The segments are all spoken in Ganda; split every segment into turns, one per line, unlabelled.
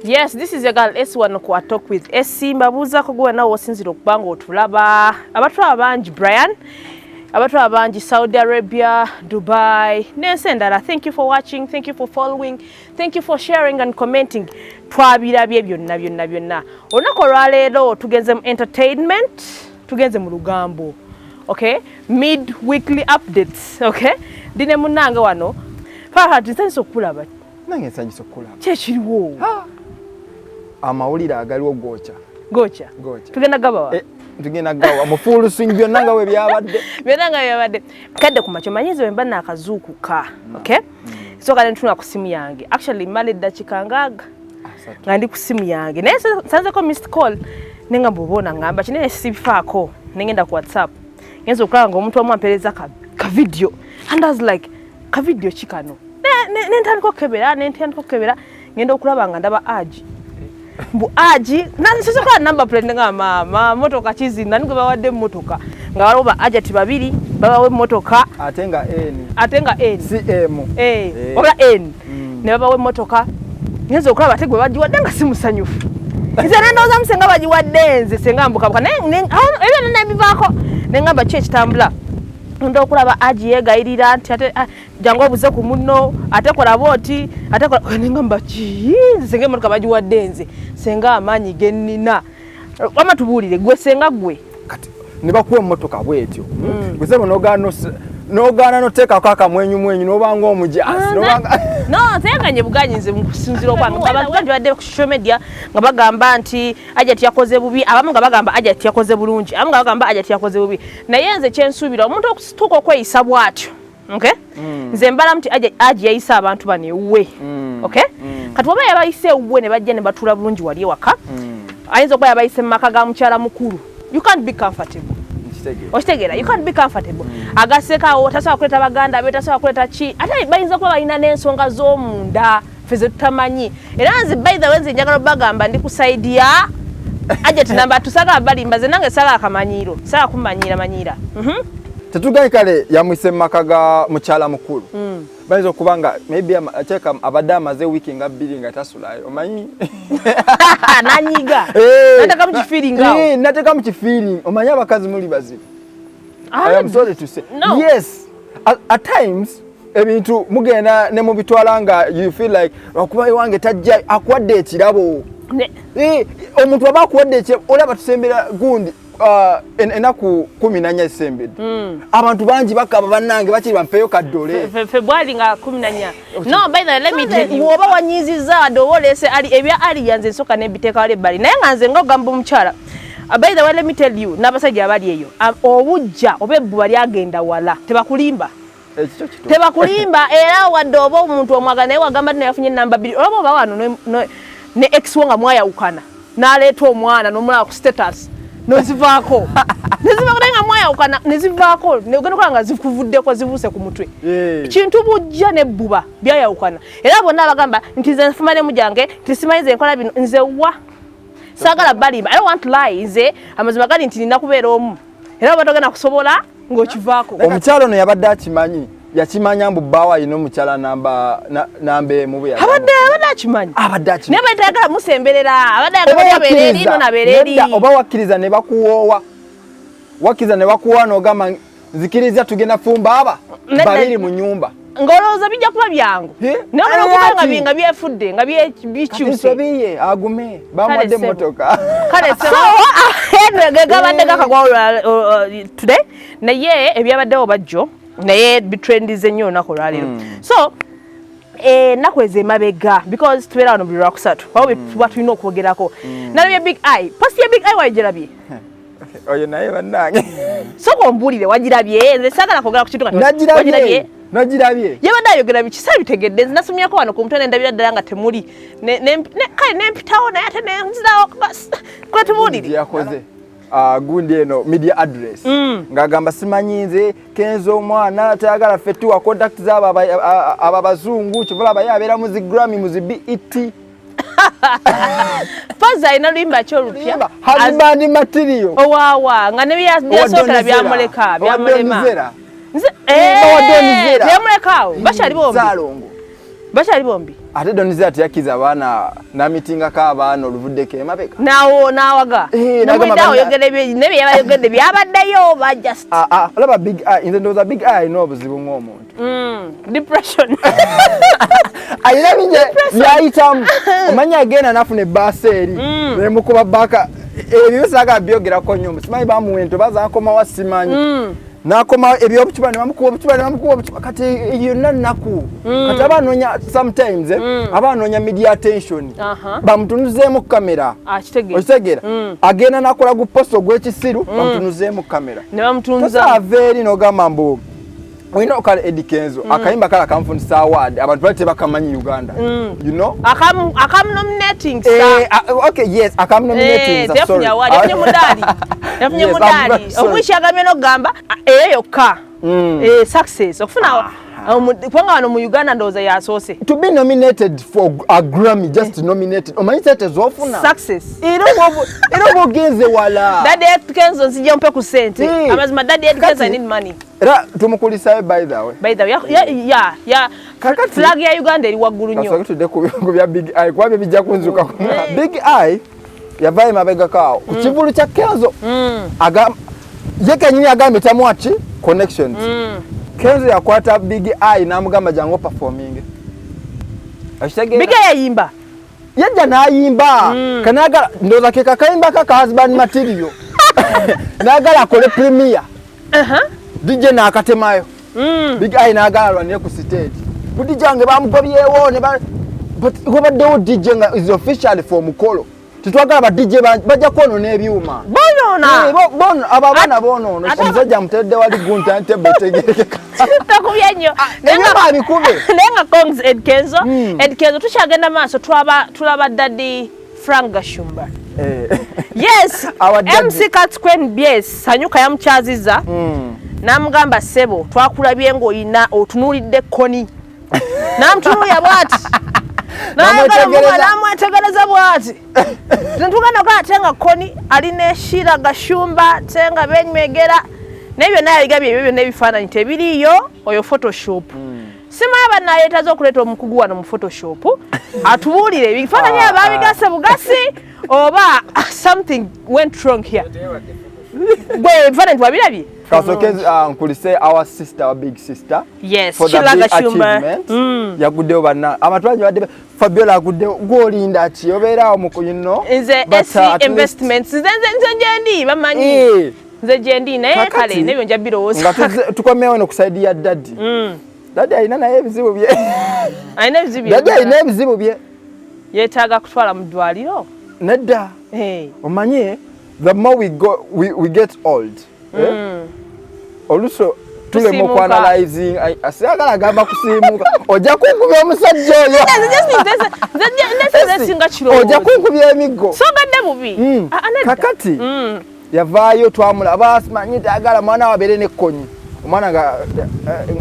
Yes, this is your girl S wano ku Talk with S. Mbabuuzaako gwe nawe osinzira okuba nga otulaba. Abatulaba bangi Brian, abatulaba bangi Saudi Arabia, Dubai, n'ensi endala. Thank you for watching, thank you for following, thank you for sharing and commenting. Twabirabye byonna byonna byonna. Olunaku olwaleero tugenze mu entertainment, tugenze mu lugambo. Okay? Mid weekly updates, okay? Ndi ne munnange wano. Farhad, nsanyusa okukulaba.
Nange nsanyusa okukulaba.
Ki ekiriwo?
Amawulire agaliwo gookya.
Gookya.
Gookya.
Tugenda gabawa.
Eh, tugenda gawa mu full swing byonna nga bwe byabadde.
Byonna nga byabadde. Kadde ku makya omanyi nze bwe mba naakazuukuka, okay? Nsooka ne ntunula ku simu yange. Actually mmala eddakiika ngaaga nga ndi ku simu yange. Naye nsanzeko missed call ne nga bw'oba onaŋŋamba kinene sibifaako ne ngenda ku WhatsApp. Ngenza okulaba ng'omuntu omu ampeereza ka video and I was like, ka video ki kano? Ne ntandika okukebera, ne ntandika okukebera, ngenda okulaba nga ndaba Aji. Mbu Aji, nsoose kulaba number plate ne ngamba maama motoka ki zino, ani gwe bawadde emmotoka? Nga waliwo ba Hajati babiri babawa emmotoka.
Ate nga N.
Ate nga N.
Si M.
Eh, wabula N. Ne babawa emmotoka. Ngenza okulaba ate gwe bagiwadde nga si musanyufu. Nze ne ndowooza senga bagiwadde nze senga mbukabuka naye ebyo byonna ne bivaako ne ngamba ki ekitambula. Nda okulaba Aji yeegayirira nti ate jangu obuze ku munno ate kola bw'oti ate kola ne ngamba ki nze senga emmotoka bagiwadde nze senga amaanyi ge nnina. Wamma tubuulire gwe senga gwe.
Kati ne bakuwa emmotoka bw'etyo. Gwe sebo n'ogaana n'oteekako akamwenyumwenyu n'obanga omujaasi.
No, nze buganyi nze mu kusinziira okwange. Abantu bangi badde ku social media nga bagamba nti Hajati yakoze bubi, abamu nga bagamba Hajati yakoze bulungi, abamu nga bagamba Hajati yakoze bubi. Naye nze kyensuubira omuntu okutuuka okweyisa bw'atyo, okay? Nze mbalamu nti Aji yayise abantu bano ewuwe, okay? Kati oba yabayise ewuwe ne bajja ne batuula bulungi wali ewaka, ayinza okuba yabayise mu maka ga mukyala mukulu. You can't be comfortable. Okitegeera? You can't be comfortable. Agasekawo tasobola kuleeta baganda be, tasobola kuleeta ki, ate bayinza kuba balina n'ensonga z'omunda ffe ze tutamanyi. Era nze, by the way, nze njagala obagamba ndi ku side ya Hajati namba tusagala balimba. Ze nange sagala kamanyiiro, sagala kumanyiira manyiira.
Tetugaye kale yamwise mu maka ga mukyala mukulu. Bayinza okuba nga maybe ateeka abadde amaze wiiki nga 2 nga tasulayo, omanyi.
Nanyiga. Natekamu kifeeling awo.
Eh, natekamu kifeeling. Omanyi abakazi muli bazibu. I am sorry to say.
No.
Yes. At times ebintu mugenda ne mubitwala nga you feel like lwakuba ewange tajja akuwadde ekirabo. Eh, omuntu aba akuwadde ekirabo, olaba tusembera gundi ennaku 14 ezisembedde. Abantu bangi bakaba bannange bakiri bampeeyo kaddole.
February nga 14. No, by the way, let me tell you, bw'oba wanyiizizza wadde oba oleese ali ebya Aliya, nze nsooka ne mbiteeka wali ebbali, naye nga nze ng'ogamba omukyala. By the way, let me tell you, n'abasajja abali eyo, obujja oba ebbuba lyagenda wala, tebakulimba.
Ekikyo kituufu.
Tebakulimba. Era wadde oba omuntu omwagala naye wagamba nti yafunye namba 2, olaba oba wano ne ex wo nga mwayawukana n'aleeta omwana n'omulaba ku status nozivaako, nezivaako, naye nga mwayawukana nezivaako negenda okulaba nga zikuvuddeko zibuuse ku mutwe. Kintu bujja nebbuba byayawukana. Era bonna abagamba nti nze nfuma ne mujange nti simanyi nze nkola bino, nze wa saagala balimba. I don't want to lie. Nze amazima gali nti nina kubeera omu, era oba togenda kusobola ng'okivaako.
Omukyala ono yabadde akimanyi, yakimanya mbu bbaawe alina omukyala namba 1 bwe yagamba.
Abadde akimanyi.
Abadde akimanyi.
Naye badde tayagala musemberera, abadde
Oba
ayagala abeera eri
wakkiriza,
no nabeera eri.
Nedda, oba wakkiriza ne bakuwoowa, wakkiriza ne bakuwoowa n'ogamba nzikiriza tugenda fumba aba
Nedda.
babiri mu nyumba.
Ng'olowooza bijja kuba byangu, naye olina okuba nga nga byefudde nga
Kati
bikyuse.
Nsobi ye, agume, bamuwadde
Kale ssebo.
emmotoka.
Kale so anyway, ge gabadde gakagwawo today, naye ebyabaddewo bajjo naye bitrendize nnyo olunaku olwaleero. So ennaku ezo emabega, because tubeera wano buli Lwakusatu, waba tuba tulina okwogerako, nalabye Big Eye, post ya Big Eye. Wagirabye?
Oyo naye bannange.
Sooka ombuulire, wagirabye? Nze saagala kwogera ku kintu nga
Nagirabye.
Wagirabye?
Nagirabye.
Yabadde ayogera biki? Sabitegedde. Nze nasomyako wano ku mutwe nendabira ddala nga temuli. Kale nempitawo naye ate nenzirawo kwe. Tubuulire.
Yakoze gundi eno media address ng'agamba simanyi nze Kenzo omwana tayagala ffe tuwa contact z'abo aba bazungu, kyova olaba ye abeera mu zi Grammy, mu zi BET.
Pozi alina luyimba ki olupya?
Husband material.
Owaawa nga nebyasookera byamuleka byamulema.
Donizera.
Nze
Owa Donizera.
Byamuleka awo bakyali bombi.
Zalongo.
Bakyali bombi.
Ate Don Zella teyakkiriza abaana n'amitingako abaana oluvuddeko emabega.
Nawo n'awaga.
Eh, n'agamba
Namwenda oyogera ebyo ne bye yabayogedde byabaddeyo ba just.
Ah, ah, olaba Big Eye, nze ndowooza Big Eye alina obuzibu ng'omuntu.
Depression.
Alina bingi byayitamu. Omanyi agenda n'afuna ebbaasa eri nemukuba baka ebyo saaga byogerako nnyo, simanyi bamuwa ento bazakomawa simanyi. N'akoma ebyobucuba ne bamukuba obucuba ne bamukuba obucuba, kati yonna nnaku. Kati aba anoonya sometimes aba anoonya media attention. Bamutunuzeemu kamera.
Akitegeera.
Okitegeera? Agenda n'akola gu post ogw'ekisiru, bamutunuzeemu kamera.
Ne bamutunuza.
Tosaava eri n'ogamba mbu olina okale Eddy Kenzo akayimba kale akamufundisa award, abantu bali tebakamanyi Uganda. You know?
Akamu akamu nominating
sa. Okay, yes, akamu nominating.
Sorry. Yafunye award, yafunye mudaali. Yafunye mudaali. Omwishi agamye n'okugamba eyo yokka. Success. Okufuna kubanga wano mu Uganda ndowooza yasoose.
To be nominated for a Grammy, just nominated. Omanyi sente z'ofuna?
Success.
Era oba ogenze wala.
Daddy Eddy Kenzo nzija mpe ku sente. Amazima Daddy Eddy Kenzo I need money.
Era tumukulisayo by the way.
By the way, ya. Flag ya Uganda eri waggulu nnyo.
Kasooke tudde ku bya Big Eye, kuba bye bijja kunzuka. Big Eye yavaayo emabegako awo ku kivvulu kya Kenzo. Ye kennyini agambye tamuwa ki? Connections. Kenzo yakwata Big Eye n'amugamba jangu performing. Okitegeera?
Big Eye yayimba.
Yajja n'ayimba. Kanagala ndowooza ke kakayimba ka husband material. N'agala akole premiere. DJ n'akatemayo. Big Eye n'agala alwanire ku stage. Bu DJ wange bamugobyewo ne ba but wabaddewo DJ nga is officially for mukolo. Tetwagala ba DJ bajja kwonoona ebyuma.
Bonoona.
Abo abaana boonoona. Omusajja amuteredde wali gunta ntebe etegerekeka.
Takubye nnyo.
Ebyuma abikube.
Naye nga Kongs Eddy Kenzo. Eddy Kenzo tukyagenda maaso tulaba Daddy Frank Gashumba. Yes, MC Kats Queen BS Sanyuka yamukyazizza. N'amugamba ssebo twakulabye ng'olina otunuulidde Koni. N'amutunuulira bw'ati. N'amwetegereza bw'ati. Ntugenda ko ate nga Koni ali ne Sheila Gashumba ate nga benywegera. Naye byonna yabigabye ebyo byonna ebifaananyi tebiriiyo oyo Photoshop. Simanyi bannayeetaaze okuleeta omukugu wano mu Photoshop atubuulire ebifaananyi ebyo baabigase bugasi oba something went wrong here. Gwe ebifaananyi twabirabye?
Kasooke nkulise our sister, our big sister.
Yes,
for the
Sheila
big
Gashumba.
achievement. Yaguddewo banna. Abantu bangi badde Fabiola aguddewo, gw'olinda ki? Obeera awo mu you know?
Nze
But,
SC
at least
Investments. Nze gyendi bamanyi. Nze gyendi naye kale n'ebyo nja birowooza.
Nga tukomyewo eno ku side ya Daddy. Daddy alina naye ebizibu bye.
Alina ebizibu bye.
Daddy alina ebizibu bye.
Yeetaaga kutwala mu ddwaliro?
Nedda. Omanyi, the more we go, we get old. Oluusi tulema okuanalyzing. Siyagala agamba kusiimuka. Ojja kunkubya omusajja oyo.
Nze singa kirowoozo.
Ojja kunkubya emiggo.
So badde bubi.
Kakati yavaayo twamulaba simanyi tayagala mwana we abeere n'ekkonyi. Omwana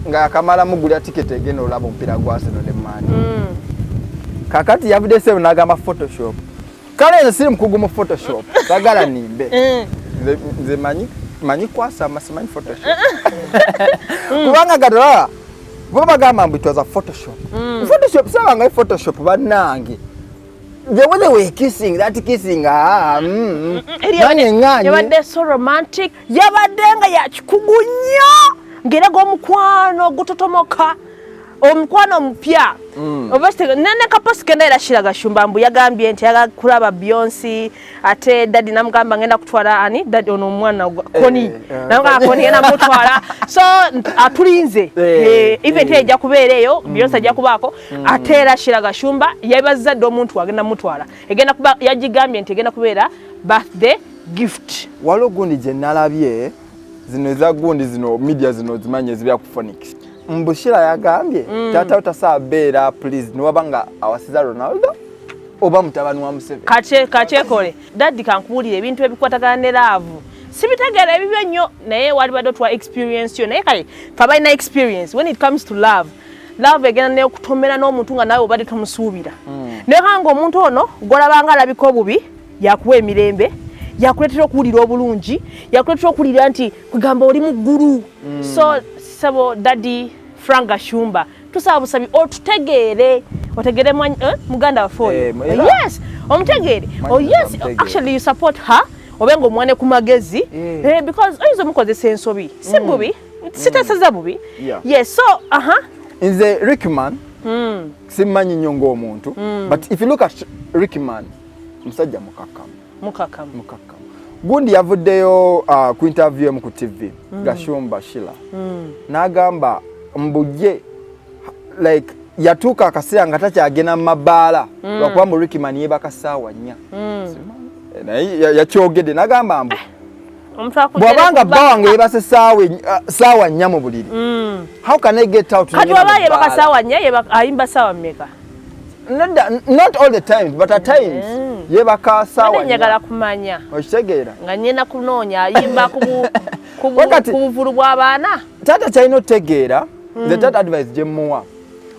nga yakamala mugulira tiketi egenda olaba omupiira gwa Arsenal ne Man U. Kakati yavudde ssebo n'agamba Photoshop. Kale nze siri mukugu mu Photoshop. Sagala nimbe. Nze manyi kwasama, simanyi Photoshop. Kubanga gadala bo bagamba mbu it was a Photoshop. Photoshop sabangayo Photoshop bannange. The way they were kissing, that kissing, Nange ŋŋaanye.
Yabadde so romantic. Yabadde nga ya kikugu nnyo. Ng'era g'omukwano gutotomoka. Omukwano omupya. Oba nene kaposi kenda era Sheila Gashumba mbu yagambye nti ayagala kulaba Beyonce, ate daddy namugamba ngenda kutwala ani? Daddy ono omwana Koni. Namugamba Koni ngenda mutwala. So atulinze. Event ejja kubeera eyo, Beyonce ajja kubaako. Ate era Sheila Gashumba yabazza dda omuntu agenda mutwala. Egenda kuba yagigambye nti egenda kubeera birthday gift.
Waliwo gundi gye nalabye zino eza gundi zino media zino zimanye ezibya ku Phoenix. Mbu Sheila yagambye taata we tasobola beera please niwaba nga awasiza Ronaldo oba mutabani wa Museveni.
Kakyekole. Daddy kankubuulire ebintu ebikwatagana ne love. Sibitegeera ebibyo nnyo naye walibadde otuwa experience yo naye kale ffe abalina experience when it comes to love. Love egenda n'okutomera n'omuntu nga naawe obadde tomusuubira. Naye kanga omuntu ono gw'olabanga alabika obubi yakuwa emirembe, yakuleetera okuwulira obulungi, yakuleetera okuwulira nti kugamba oli mu ggulu. So sebo Daddy Frank Gashumba Tusaba busabi otutegeere, otegeere muganda waffe oyo. Yes, omutegeere. Oh yes, actually you support her, obe nga omwane ku magezi, because oyinza omukozesa ensobi. Si bubi, siteeseza bubi. Yes, so aha.
Nze Rickman simmanyi nnyo ng'omuntu, but if you look at Rickman, musajja mukakkamu.
Mukakamu.
Mukakkamu. Gundi yavuddeyo ku interview emu ku TV, Gashumba Shila, n'agamba mbujje like yatuuka akaseera nga takyagenda mu mabaala lwakuba mu Rickman yeebaka ssaawa 4. Naye yakyogedde n'agamba mbu
Omuntu akugere
bw'abanga
ku
bba wange yeebase ssaawa 4 mu buliri, how can I get out
Kati
nengenda
waba
mu
yebaka
bbaala?
ssaawa 4, ayimba ssaawa mmeka?
Not all the times, but at times yeebaka ssaawa
Ate njagala
4.
Kumanya.
Okitegeera?
Nga nyenda kunoonya ayimba
Wakati
ku buvulu bw'abaana.
Taata kyalina otegeera, the taata advice gye mmuwa,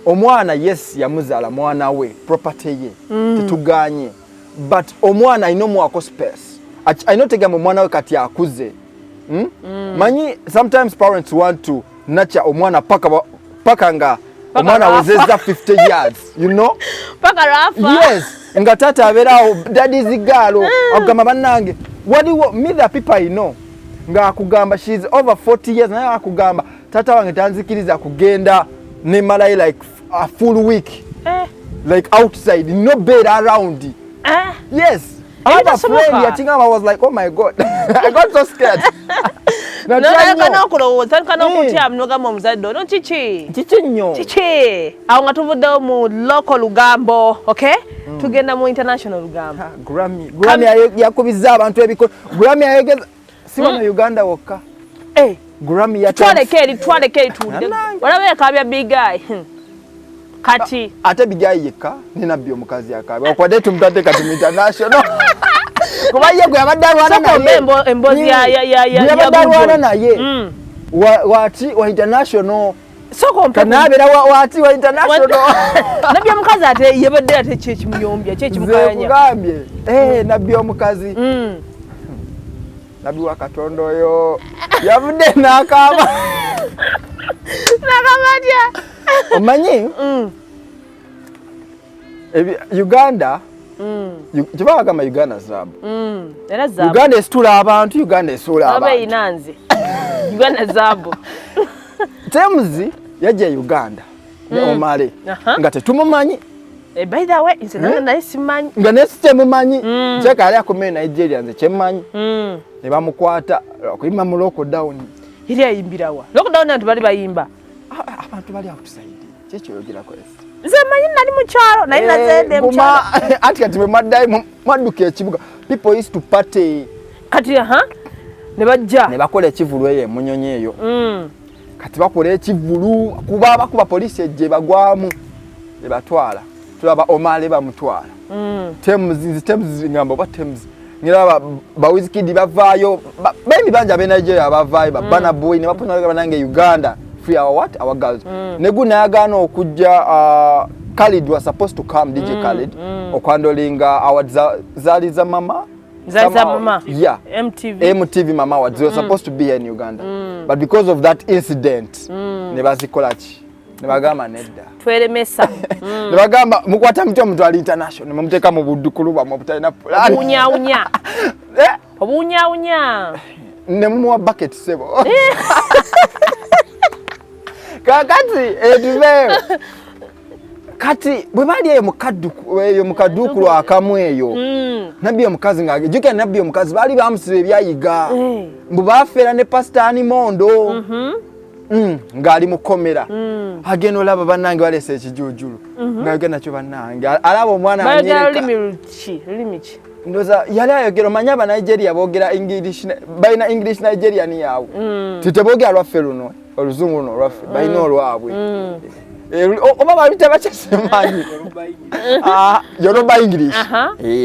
omwana yes yamuzaala, mwana we, property ye, tetuganye, but omwana alina omuwako space. Alina otegeera mu omwana we kati akuze. Manyi sometimes parents want to nurture omwana paka nga
Paka
omwana
lw'afa.
awezezza 50 years.
Paka lwafa.
Yes, nga taata abeerawo daddy's girl, akugamba bannange waliwo me, the people I know, ng'akugamba she's over 40 years, naye akugamba taata wange tanzikiriza kugenda nemalayo like a full week like outside, no bed around. Yes, I have a
Ebitasoboka.
friend yatingamba. I was like, "Oh my God." I got so scared. Natya
Notandika
nnyo.
n'okulowooza, tandika n'okutya, nogamba omuzadde ono kiki?
Kiki nnyo?
Kiki awo nga tuvuddewo mu local lugambo, okay, tugenda mu international lugambo.
Ah, Grammy, Grammy yakubizza abantu ebiko. Grammy ayogeza si wano Uganda wokka. Grammy ya
Twaleke eri tuwulire.
Nanange.
Walaba ekabya Big Eye. Kati
Ate Big Eye yekka ne nabbi omukazi akaaba okwadde tumutadde kati mu international kuba ye gwe yabadde alwana
Sooka ompe
naye.
emboozi
Gwe yabadde
ya
alwana
Bujo.
naye wati wa international.
Sooka ompe
Kanabeera wati wa international.
Nabbi omukazi ate yabadde ate ki ekimuyombya, ki
Nze
ekimukayanya?
nkugambye, nabbi omukazi, nabbi wa Katonda oyo yavudde n'akaaba.
Nakamba atya?
Omanyi Uganda, kiba bagamba Uganda zaabu.
Era zaabu.
Uganda esitula abantu, Uganda esuula
Aba
abantu.
eyina nze Uganda zaabu.
Tems yajja e Uganda ne Omah Lay nga tetumumanyi.
By the way, nze nange naye simanyi.
Nga nesi temumanyi. Kyeka yali akomeye Nigeria, nze kyemmanyi ne bamukwata okuyimba mu lockdown.
Yali ayimbirawa lockdown? Abantu bali bayimba.
Ah, abantu bali outside, kyekyoyogerako esi?
Nze manyi nali mukyalo, naye nazende mukyalo.
Anti kati bwe mwaddayo mwadduka ekibuga, people used to party.
Kati aha ne bajja.
Ne bakola ekivulu eyo emunyonyi eyo. Kati bakola ekivulu kuba bakuba poliisi ejje bagwamu ebatwala. Tulaba Omah Lay bamutwala. Tems, nze Tems ngamba oba Tems ngiraba ba Wizkid bavaayo, bayimbi bangi ab'e Nigeria bavaayo, ba Burna Boy ne bapona banange Uganda free our what, our girls. Ne gu nayagaana okujja, Khalid was supposed to come, DJ Khalid, okwandolinga awards zaali za mama.
Zaali za mama.
Yeah.
MTV.
MTV Mama Awards. They were supposed to be here in Uganda. But because of that incident, ne bazikola ki? Ne bagamba nedda.
Tweremesa.
Ne bagamba mukwata mutya omuntu ali international ne mumuteeka mu buddukulu bwammwe obutalina plan.
Obuwunyawunya.
Eh,
Obuwunyawunya.
Ne mumuwa bucket sebo. Kakati etuveeyo. Kati bwe bali eyo mu kadduku eyo mu kaduukulu akamu eyo, nabbi omukazi nga jjukira nabbi omukazi baali bamusiba ebyayiga mbu baafeera ne Pasita Animondo. Ng'ali mu kkomera, agenda olaba bannange baleese ekijuujulu ng'ayogera nakyo, bannange alaba omwana
Bayogera
anyereka.
lulimi luki, lulimi ki?
Ndowooza yali ayogera, omanyi Abanigeria boogera English, balina English Nigerian yaabwe, titeboogera lwaffe luno oluzungu luno olwaffe, balina olwabwe. Oba babita bakyasimanyi. Ah, Yoruba English.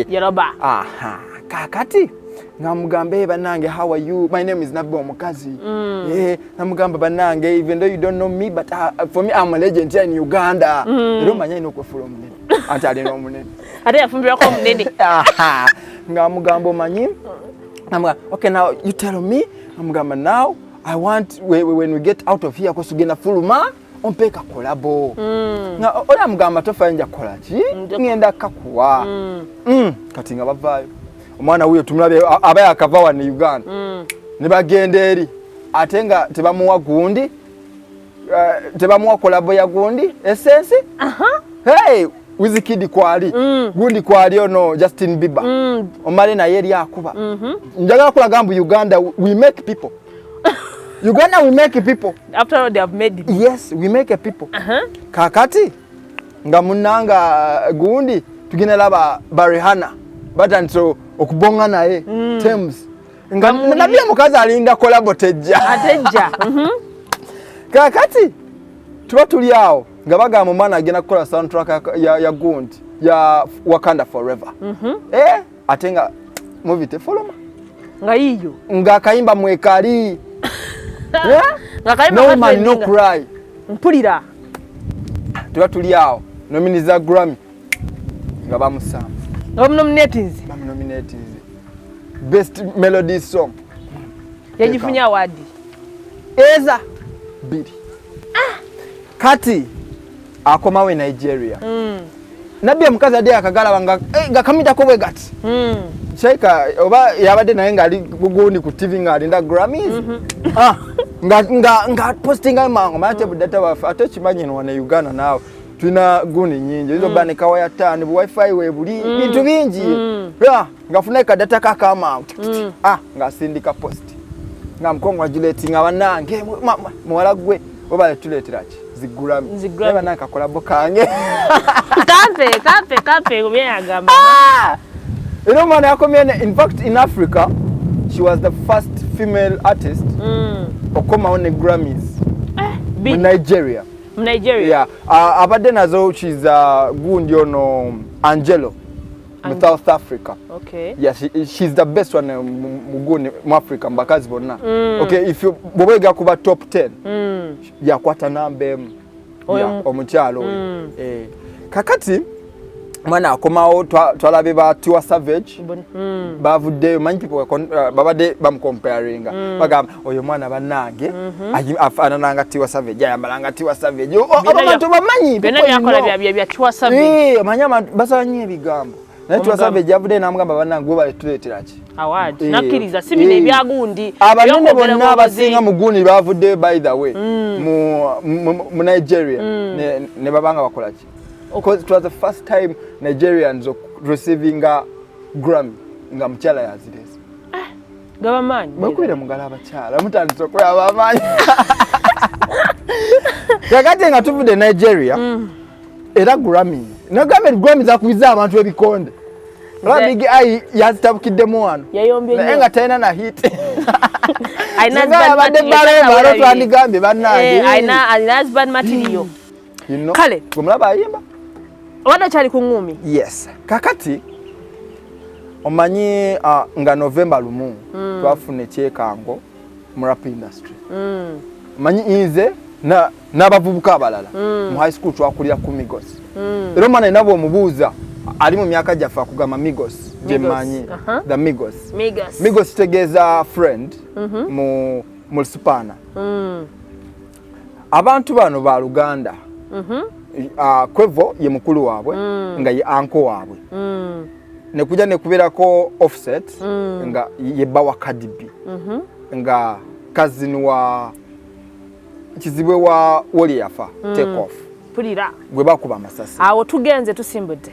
Yoruba.
Aha, kakati namugamba, "Hey, bannange, how are you? My name is Nabbi omukazi." Namugamba, "Bannange, even though you don't know me, but for me I'm a legend here in Uganda." Era omanyi alina okwefuula omunene anti alina omunene.
Ate yafumbirwako omunene.
Aha. Ng'amugamba omanyi, namugamba, "Okay, now you tell me." Amugamba, "Now I want when we get out of here, kosi tugenda fuluma Ompe ka collabo. Nga oli amugamba, "Tofayo, nja kukola ki, ngenda kakuwa." Kati nga bavaayo, omwana wuyo tumulabye aba yakava wano e Uganda, ne bagenda eri, ate nga tebamuwa gundi, tebamuwa collabo ya gundi Essence. Hey, Wizkid kwali, gundi kwali, ono Justin Bieber, omale naye eri akuba. Njagala kulaga mbu Uganda, we make people. Uganda, we make people.
After all, they have made it.
Yes, we make a people. Kakati nga munanga gundi tugenda laba ba Rihanna batandise okubonga naye Tems nga nabye omukazi alinda collabo, tejja.
Atejja.
Kakati tuba tuli awo nga bagamba omwana agenda kukola soundtrack ya gundi ya Wakanda Forever, eh, ate nga movie tefuluma.
Nga yiyo.
Ng'akayimba mwekali. Eh?
Nga kayimba
No Man No
katrendinga.
Cry.
Mpulira.
Tuba tuli awo, nominees za Grammy nga bamusamba.
Nga bamunominatinze.
Bamunominatinze best melody song.
Yagifunye award.
Eza bbiri. Kati akomawo e Nigeria, nabbi omukazi adde akagalaba nga, eh, nga kamitako bwe gati. Sheika oba yabadde naye ng'ali gugundi ku TV ng'alinda Grammys, ah, nga postinga mangu ate budata baffe, ate okimanyi no wano e Uganda naawe tulina gundi nyingi, oyinza obba ne kawaya ttaano, bu wifi weebuli, bintu bingi. Ah, ngafuna kadata kakamangu, ah, ng'asindika post nga mucongratulatinga, "Bannange, muwala gwe oba tuleetera ki zi Grammy."
Zi Grammy.
Naye bannange, kacollabo kange.
Kampe, kampe, kampe, byeyagamba.
Era omwana yakomye in fact in Africa she was the first female artist okukomawo ne Grammys mu Nigeria.
Mu Nigeria.
Yeah. Abadde nazo, she's gundi ono Angelo mu South Africa. Yeah, she's the best one mu gundi mu Africa, mu bakazi bonna. Okay, if you bw'oba oyega kuba top 10, yakwata namba 1.
Oyo
Yeah, omukyalo oyo. Eh, kakati mwana akomawo, twalabye ba Tiwa Savage bavuddeyo. Manyi people babadde bamucomparinga, bagamba oyo mwana bannange afaanananga Tiwa Savage, ayambalanga Tiwa Savage. Abantu bamanyi
byonna
people you
byakola
know.
bya Tiwa Savage.
Eh, omanyi abantu basaba nnyo ebigambo, naye Tiwa
Omugambo.
Savage yavuddeyo n'amugamba, "Bannange, gwe baletuleetera ki?"
Award.
Eh,
Nakkiriza si bino
eh.
ebyagundi
Abanene
ebyokwogera
bonna
bwogezi.
abasinga mu gundi bavuddeyo, by the way, mu Nigeria, ne babanga bakola ki, because it was the first time Nigerians receiving a Grammy nga mukyala yazirese.
Gaba maanyi.
Mwekubire mungalo abakyala, mutandise okulaba amaanyi. Kakati nga tuvudde Nigeria, era Grammy, nagambye Grammy zakubiza abantu ebikonde. Olaba Big Eye yazitabukiddemu wano,
Yayombye
naye
nnyo.
nga talina na hit.
Alina
Singa
husband
yabadde
material,
balema,
tasobola
alo twandigambye bannange.
Eh, alina husband material.
You know,
Kale.
gwe mulaba ayimba.
Obadde okyali ku ŋŋumi.
Yes, kakati omanyi nga November 1 twafuna ekyekango mu rap industry. Omanyi nze n'abavubuka abalala mu high school twakulira ku Migos, era omwana yenna bw'omubuuza ali mu myaka gyaffe akugamba Migos, gyemmanyi. The Migos.
Migos.
Migos kitegeeza friend mu Lusipana. Abantu bano ba Luganda. Quavo ye mukulu waabwe, nga ye uncle waabwe, nekuja nekubeerako Offset, nga ye bba wa Cardi B, nga cousin wa kizibwe wa woli yafa Take Off,
Mpulira.
gwe bakuba amasasi.
Awo tugenze tusimbudde.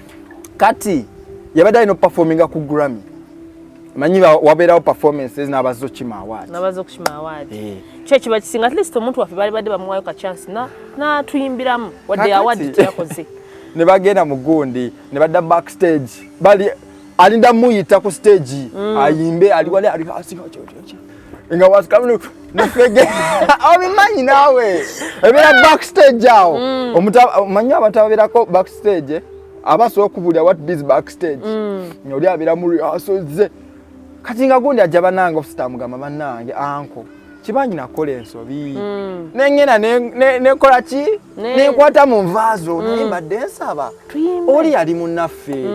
Kati yabadde alina okuperforminga ku Grammy. Manyi wabeerawo performances n'abazza okima award.
Nabaza okukima award.
Eh.
Kyo kiba kisinga, at least omuntu waffe baali badde bamuwayo ka chance n'atuyimbiramu wadde
Kakati.
award teyakoze.
Ne bagenda mu gundi, ne badda backstage, bali alinda muyita ku stage ayimbe, ali wali ali hasi nga wasikamu nefege, obimanyi naawe ebeera backstage awo. Omanyi abantu ababeerako backstage, eh, abasobola okubulya what biz backstage, oli abeera mu rehearsal ze. Kati nga gundi ajja, bannange, Offset amugamba, "Bannange uncle, kibangi nakola ensobi, nengenda nekola ki, nenkwata mu nvaazo, naye mbadde nsaba
Tuyimbe.
oli yali munnaffe,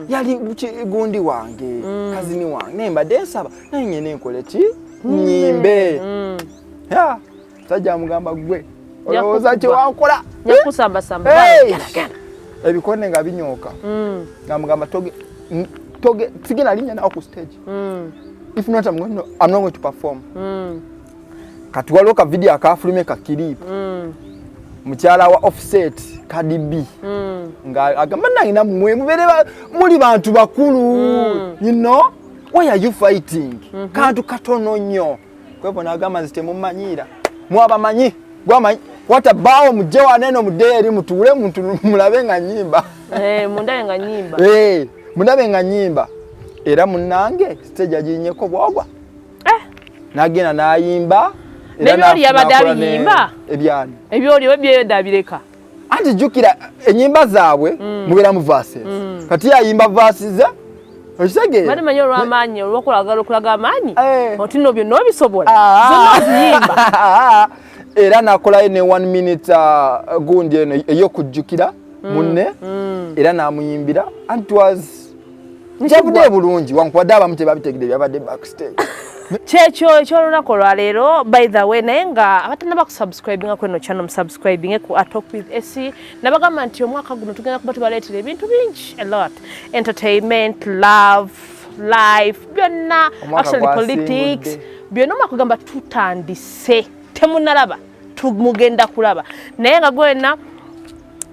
yali gundi wange, cousin wange, naye mbadde nsaba naye ngende nkole ki, nyimbe." Ya, musajja amugamba, "Gwe Olowooza kyewankola.
Nyakusambasamba.
Hey! Ebikone nga binyooka. Namugamba toge toge sigenda linnya nawo ku stage. If not, I'm not going to perform. Kati waliwo ka video akafulumye, ka clip, mukyala wa Offset, Cardi B, nga agamba, "Nange nammwe mubeere muli bantu bakulu, why are you fighting?" Kantu katono nnyo. Kwevo nagamba, "Nze temumanyiira, mwabamanyi gwamanyi kwata bbaawo, mujje waneeno, muddeyo eri mutuule muntu mulabe nga nyimba."
Eh, mundabe nga nyimba.
Eh, mundabe nga nyimba. Era munnange stage agiyinyeko bwogwa.
Eh.
N'agenda n'ayimba era.
N'ebyoli yabadde
n'akola
abiyimba?
Ebyani?
Ebyoli oba ebyeyo abireka?
Anti jjukira ennyimba zaabwe mubeeramu verses. Kati ayimba verses ze, okitegeera?
Bali manyi olw'amaanyi, olwokulagala okulaga amaanyi.
Eh.
Oti nno byonna obisobola.
Ah.
Zonna oziyimba.
Era nakolayo ne one minute gundi eno ey'okujjukira munne, era n'amuyimbira and it was kyavuddeyo bulungi, wankubadde abamu tebabitegedde byabadde backstage.
Kyekyo ekyolunaku olwaleero. By the way, naye nga abatanaba kusubscribinga kweno channel, musubscribinge ku Atalk with AC. Nabagamba nti omwaka guno tugenda kuba tubaleetera ebintu bingi, a lot, entertainment, love, life, byonna.
Omwaka
Actually, politics.
gwasimbudde.
Byonna. Omwaka gamba tutandise, temunalaba, tumugenda kulaba. Naye nga gwena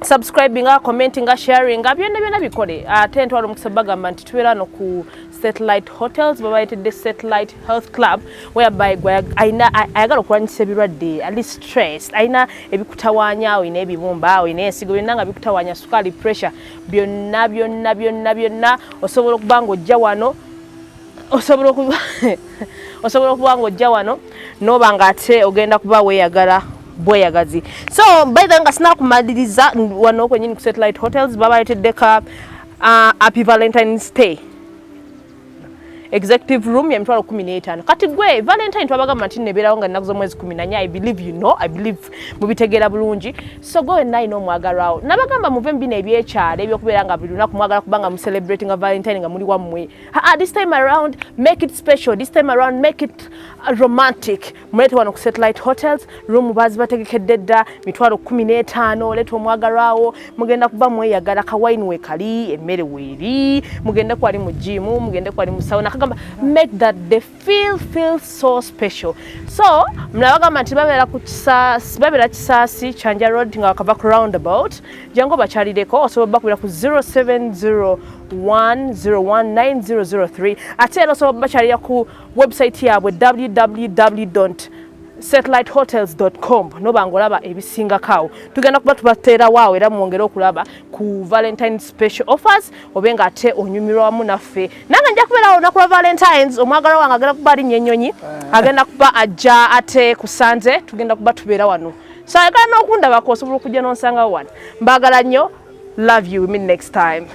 subscribinga, commentinga, sharinga, byonna byonna bikole. Ate ntwala omukisa bagamba nti tubeera no ku Satellite Hotels, babayitidde Satellite Health Club, whereby gwe ayina ayagala okulwanyisa ebirwadde, ali stress, alina ebikutawaanya, olina ebibumba, olina ensigo, byonna nga bikutawaanya, sukaali, pressure, byonna byonna byonna byonna, osobola okuba nga ojja wano, osobola okuba ng'ojja wano noba nga ate ogenda kuba weeyagala bweyagazi. So by the way, nga sinakumaliriza, wano kwenyini ku Satellite Hotels babaleetedde ka Happy Valentine's Day executive room ya 15,000. Kati gwe Valentine twabagamba nti nebeerawo nga ennaku z'omwezi 14. I believe you know, I believe mubitegeera bulungi. So gwe wenna alina omwagalwawo, nabagamba muve mu bino ebyekyalo ebyokubeera nga buli lunaku mwagala kubanga mu celebrating Valentine nga muli wammwe. Ah, this time around make it special, this time around make it romantic. Muleete wano ku Satellite Hotels, room bazibategekedde dda, 15,000. Leeta omwagalwawo, mugenda kuba mweyagala, kawayini weekali, emmere weeri, mugende kwali mu gym, mugende kwali mu sauna. Kagamba make that day feel so special. So mnabagamba nti babeera ku Kisaasi, babeera Kisaasi, Kyanja Road, nga wakava ku roundabout. Jangu bakyalireko. Osobola bakubira ku 0701019003. Ate era osobola bakyalira ku website yaabwe, www.satellitehotels.com, noba nga olaba ebisingako awo. Tugenda kuba tubateerawo awo era mwongere okulaba ku Valentine special offers, obe nga ate onyumirwa wamu naffe. Nange nja kubeerawo olunaku lwa Valentines. Omwagalwa wange agenda kuba alinnya ennyonyi, agenda kuba ajja ate kusanze, tugenda kuba tubeera wano. So ayagala n'okundabako, osobola okujja n'onsangawo wano. Mbaagala nnyo. Love you. We meet next time.